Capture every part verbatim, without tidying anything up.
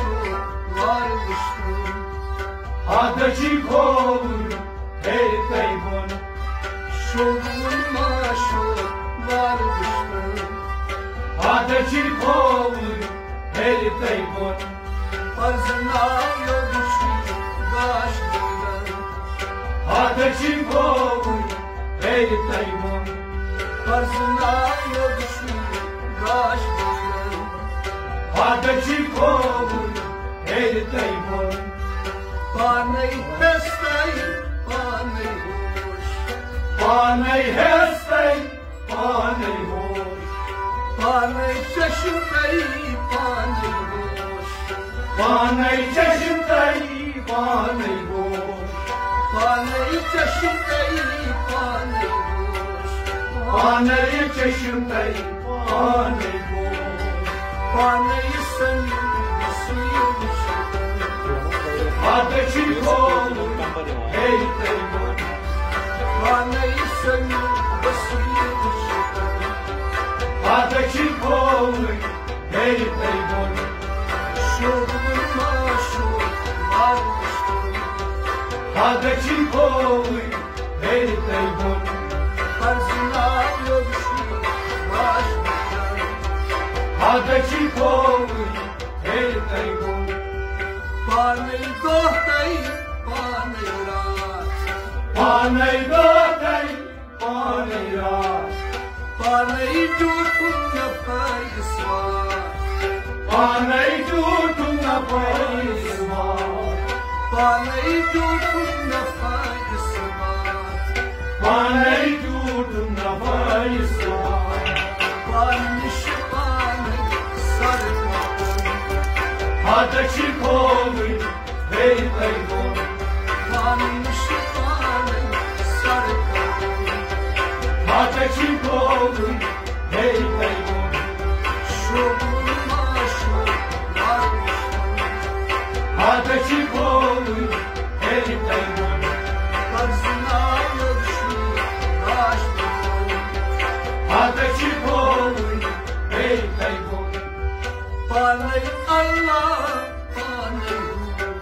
وار وٕچھتہٕ۔ ہتہٕ چھِ کھووُر ہیٚرِ تۄہہِ بۄن۔ شوبوُن ما شوب وار وٕچھتہٕ۔ ہتہٕ چھِ کھووُر ہیٚرِ تۄہہِ بۄن۔ پرزناو یوٚد چھُ گاش دۄدر۔ ہتہٕ چھِ کھووُر ہیٚرِ تۄہہِ بۄن۔ پرزناو یوٚد چھُ گاش دۄدر۔ ہتہٕ چھِ کھووُر ہیٚرِ تۄہہِ بۄن۔ پانے ہیٚستَے پانے ہوش۔ پانے ہیٚستَے پانے ہوش۔ پانے چشمَے پانے ہوش۔ پانے چشمَے پانے ہوش۔ پانے چشمَے پانے ہوش۔ پانے چشمَے پانے ہوش۔ پانے سنگ بسوی وٕچھتہٕ۔ ہتہٕ چھِ کھووُر ہیٚرِ تۄہہِ بۄن۔ پانے سنگ بسوی وٕچھتہٕ۔ ہتہٕ چھِ کھووُر ہیٚرِ تۄہہِ بۄن۔ شوبوُن ما شوب وار وٕچھتہٕ۔ ہتہٕ چھِ کھووُر ہیٚرِ تۄہہِ بۄن۔ پرزناو یوٚد چھُ گاش دۄدر۔ ہتہٕ چھِ کھووُر ہیٚرِ تۄہہِ بۄن۔ پانے دۄہ تۄہہِ پانے راتھ۔ پانے دۄہ تۄہہِ پانے راتھ۔ پانے ٹوٹُن نفع اِسوار۔ پانے ٹوٹُن نفع اِسوار۔ پانے ٹوٹُن نفع اِسوار۔ پانے ٹوٹُن نفع اِسوار۔ پانہٕ نِش پانے سر کَرُن۔ ہتہٕ چھِ کھووُر ہیٚرِ تۄہہِ بۄن۔ پانہٕ نِش پانے سر کَرُن۔ ہتہٕ چھِ کھووُر ہیٚرِ تۄہہِ بۄن۔ شوبوُن ما شوب وار وٕچھتہٕ۔ ہتہٕ چھِ کھووُر ہیٚرِ تۄہہِ بۄن۔ پرزناو یوٚد چھُ گاش دۄدر۔ ہتہٕ چھِ کھووُر ہیٚرِ تۄہہِ بۄن۔ پانے اللہ پانے ہو۔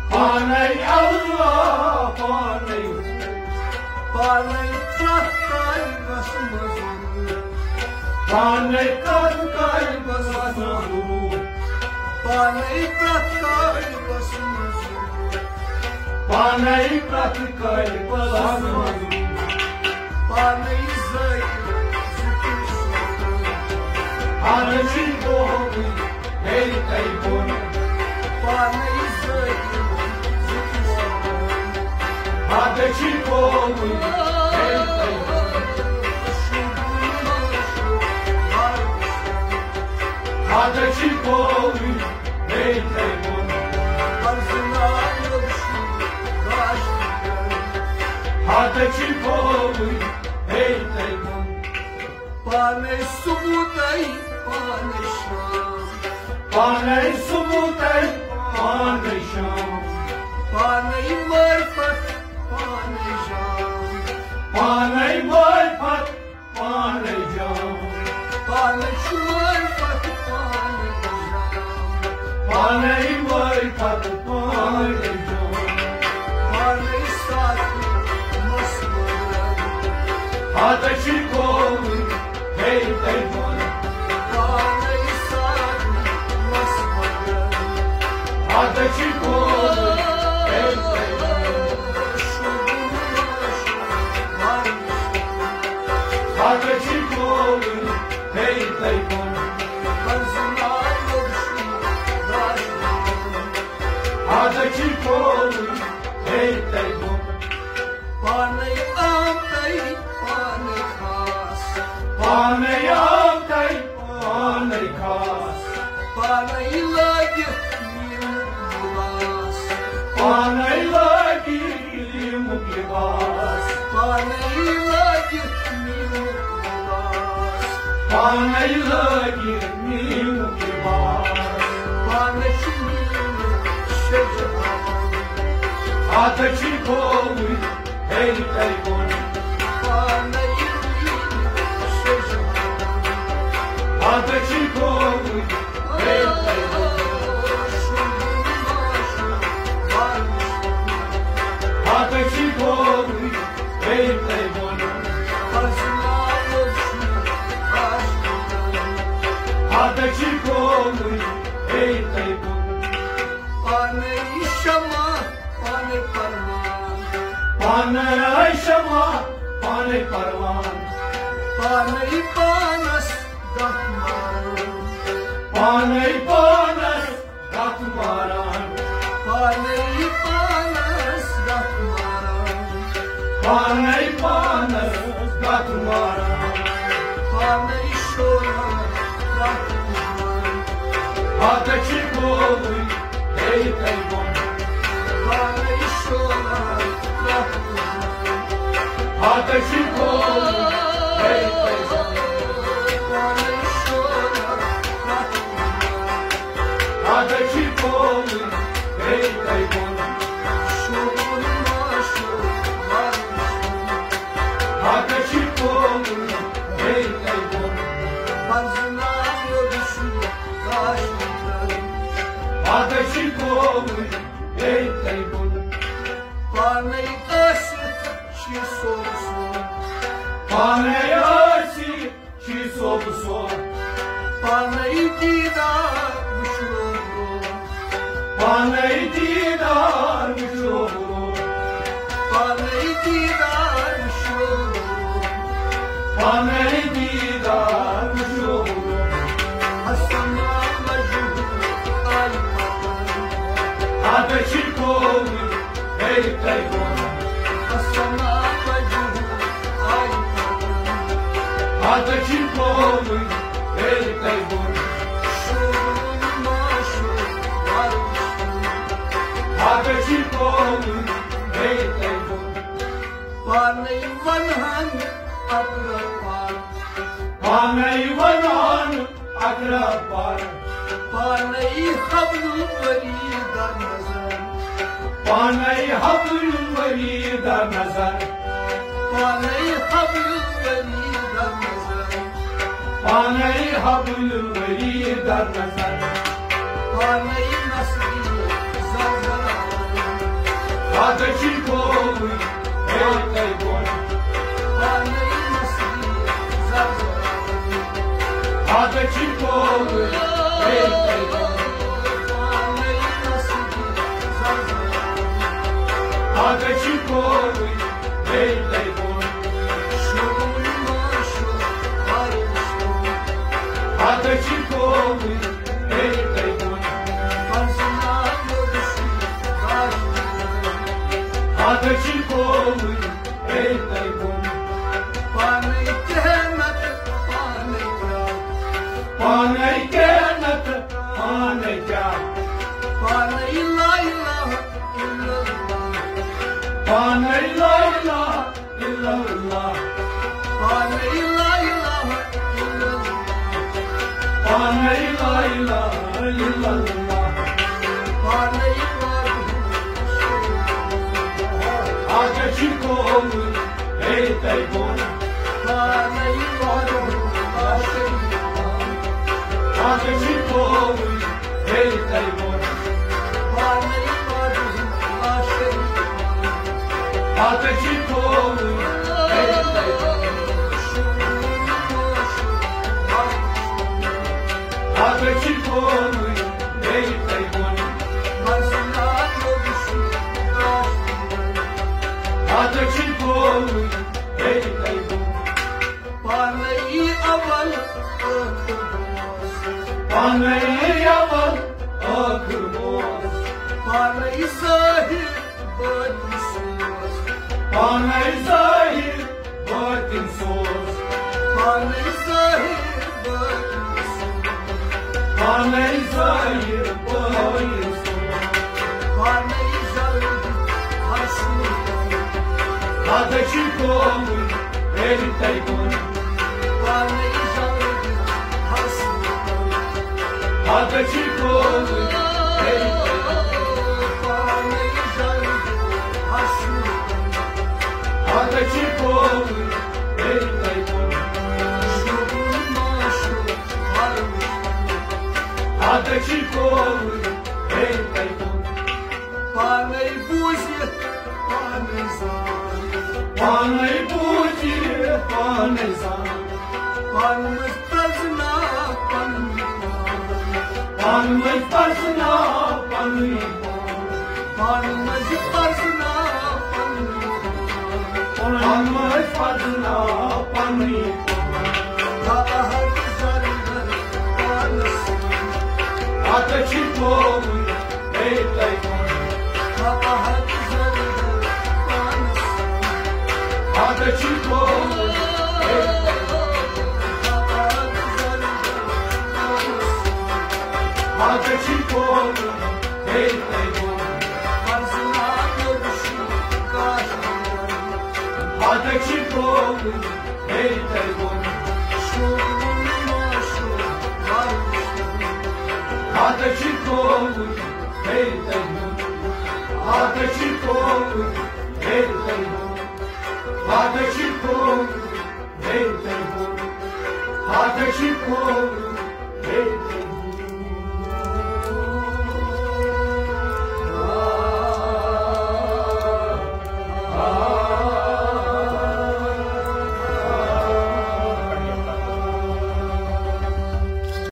پانے اللہ پانے ہو۔ پانے پرٛٮ۪تھ کامہِ بس مزدور۔ پانے پرٛٮ۪تھ کامہِ بس مزدور۔ پانے پرٛٮ۪تھ کامہِ بس مزدور۔ پانے پرٛٮ۪تھ کامہِ بس مزدور۔ پانے زٲیِل ذِکِر سوزان۔ پانے چھِ کھووُر ہیٚرِ تۄہہِ بۄن۔ پانے زٲیِل ذِکِر سوزان۔ ہتہٕ چھِ کھووُر ہیٚرِ تۄہہِ بۄن۔ ہتہٕ چھِ کھووُر ہیٚرِ تۄہہِ بۄن۔ پرزناو یوٚد چھُ گاش دۄدر۔ ہتہٕ چھِ کھووُر ہیٚرِ تۄہہِ بۄن۔ پانے صبح تۄہہِ پانے شام۔ پانے صبح تۄہہِ پانے شام۔ پانے معرفت پانے جام۔ پانے معرفت پانے جام۔ پانے چھُ معرفت پانے جام۔ پانے معرفت پانے جام۔ پانے ساتھ مس مگر۔ ہتہٕ چھِ کھووُر ہیٚرِ تۄہہِ بۄن۔ پانے ساتھ مس مگر۔ ہتہٕ چھِ کھووُر ہیٚرِ تۄہہِ بۄن۔ ہتہٕ چھِ کھووُر ہیٚرِ تۄہہِ بۄن۔ ہتہٕ چھِ کھووُر ہیٚرِ تۄہہِ بۄن۔ پانے آمتَے پانے خاص۔ پانے آمتَے پانے خاص۔ پانے لٲگِتھ نیٖلمُک لباس۔ پانے لٲگِتھ نیٖلمُک لباس۔ پانے لٲگِتھ نیٖلمُک لباس۔ پانے لٲگِتھ نیٖلمُک لباس۔ پانے چھِ نیٖلمُک شجر۔ ہتہٕ چھِ کھووُر ہیٚرِ تۄہہِ بۄن۔ پانے نیٖلمُک شجر۔ ہتہٕ چھِ کھووُر ہیٚرِ تۄہہِ بۄن۔ پتہٕ چھِ گوٚمُت بیٚیہِ تۄہہِ بۄن۔ پانے شمع، پانے پروان۔ پانے شمع، پانے پروان۔ پانے پانس گتھ ماران۔ پانے پانس گتھ ماران۔ پانے پانس گتھ ماران۔ پانے پانس گتھ ماران۔ پانے شولہٕ گتھ ماران۔ پتہٕ چھِ گوٚمُت بیٚیہِ تۄہہِ بۄن۔ پانے شولہٕ گتھ ماران۔ پتہٕ چھِ گوٚمُت بیٚیہِ تۄہہِ بۄن۔ پانے شولہٕ گتھ ماران۔ پتہٕ چھِ گوٚمُت بیٚیہِ تۄہہِ بۄن۔ شوٗبوُن ما شوٗب وارٕ وٕچھُن۔ پتہٕ چھِ گوٚمُت بیٚیہِ تۄہہِ بۄن۔ پرزٕناو یوٚد شوٗب کاشہِ کرٕنۍ۔ پتہٕ چھِ گوٚمُت بیٚیہِ تۄہہِ بۄن۔ پانے ٲسِتھ چھِ سوٚگ سوٚگ۔ پانے ٲسِتھ چھِ سوٚگ سوٚگ۔ پانے دیٖدار وٕچھو برونٛہہ۔ پانے دیٖدار وٕچھو برونٛہہ۔ پانے دیٖدار وٕچھو برونٛہہ۔ پانے دیٖدار وٕچھو برونٛہہ۔ حسنا مجہوٗل آیہِ پتہٕ۔ پتہٕ چھِ گوٚمُت بیٚیہِ تۄہہِ بۄن۔ حسنا مجہوٗل آیہِ پتہٕ۔ پتہٕ چھِ گوٚمُت بیٚیہِ تۄہہِ بۄن۔ شوٗبوُن ما شوٗب وارٕ وٕچھُن۔ پتہٕ چھِ گوٚمُت بیٚیہِ تۄہہِ بۄن۔ پانے ونہٕ ہن اقربان۔ پانے ونہٕ ہن اقربان۔ پانے حبل الورید نظر۔ پانے حبل الورید نظر۔ پانے حبل الورید نظر۔ پانے حبل الورید نظر۔ پانے نصری زلزلہ۔ پتہٕ چھِ گوٚمُت بیٚیہِ تۄہہِ بۄن۔ پانے نصری زلزلہ۔ پتہٕ چھِ گوٚمُت بیٚیہِ تۄہہِ بۄن۔ پانے نصری زلزلہ۔ پتہٕ چھِ گوٚمُت بیٚیہِ تۄہہِ بۄن۔ شوٗبوُن ما شوٗب وارٕ وٕچھُن۔ پتہٕ چھِ گوٚمُت بیٚیہِ تۄہہِ بۄن۔ پرزٕناو یوٚد شوٗب کاشہِ کرٕنۍ۔ پتہٕ چھِ گوٚمُت بیٚیہِ تۄہہِ بۄن۔ پانے کہنت پانے کیٛاہ۔ پانے کہنت پانے کیٛاہ۔ پانے لا الہ الا اللہ۔ پانے لا الہ الا اللہ۔ پانے لا الہ الا اللہ۔ پانے لا الہ الا اللہ۔ پانے وحدہ۔ پتہٕ چھِ گوٚمُت بیٚیہِ تۄہہِ بۄن۔ پانے وحدہ لا شریک لہ۔ پتہٕ چھِ گوٚمُت بیٚیہِ تۄہہِ بۄن۔ پانے وحدہ لا شریک لہ۔ پتہٕ چھِ گوٚمُت بیٚیہِ تۄہہِ بۄن۔ پتہٕ چھِ گوٚمُت بیٚیہِ تۄہہِ بۄن۔ پتہٕ چھِ گوٚمُت بیٚیہِ تۄہہِ بۄن۔ پانے اول ٲخر اوس۔ پانے اول ٲخر اوس۔ پانے ظٲہِر باطِن سوز۔ پانے ظٲہِر باطِن سوز۔ پانے ظٲہِر باطِن سوز۔ پانے ظٲہِر باطِن سوز۔ پانے جلد ہر صوٗرتن۔ پتہٕ چھِ گوٚمُت بیٚیہِ تۄہہِ بۄن۔ پانے جلد ہر صوٗرتن۔ پتہٕ چھِ گوٚمُت بیٚیہِ تۄہہِ بۄن۔ پانے جلد ہر صوٗرتن۔ پتہٕ چھِ گوٚمُت بیٚیہِ تۄہہِ بۄن۔ شوٗبوُن ما شوٗب وارٕ وٕچھُن۔ پتہٕ چھِ گوٚمُت بیٚیہِ تۄہہِ بۄن۔ پانے بوٗزِتھ پانے زان۔ پانے بوٗزِتھ پانے زان۔ پانہٕ منٛز پرزٕناو پنُن پانہٕ ؤنۍ پرزٕناو پنٕنۍ پان۔ پانہٕ ؤنۍ پرزٕناو پنٕنۍ پان۔ پانہٕ ؤنۍ پرزٕناو پنٕنۍ پان۔ تاپہٕ ہتہٕ زرگر پانس سۭتۍ۔ ہتہٕ چھِ کووٕنۍ ہے تۄہہِ ووٚن۔ تاپہٕ ہتہٕ زرگر پانس سۭتۍ۔ ہتہٕ چھِ کووٕنۍ ہے تۄہہِ ووٚن۔ تاپہٕ ہتہٕ زرگر پانس سۭتۍ۔ ہتہٕ چھِ کووٕنۍ ہے تۄہہِ ووٚن۔ پرزٕناو مےٚ وٕچھِو کاش۔ ہتہٕ چھِ کووٕنۍ ہے تۄہہِ ووٚن۔ شوق ووٚن ماشوق۔ ہتہٕ چھِ کووٕنۍ ہے تۄہہِ ووٚن۔ ہتہٕ چھِ کووٕنۍ ہے تۄہہِ ووٚن۔ ہتہٕ چھِ کووٕنۍ ہے تۄہہِ ووٚن۔ ہتہٕ چھِ کووٕنۍ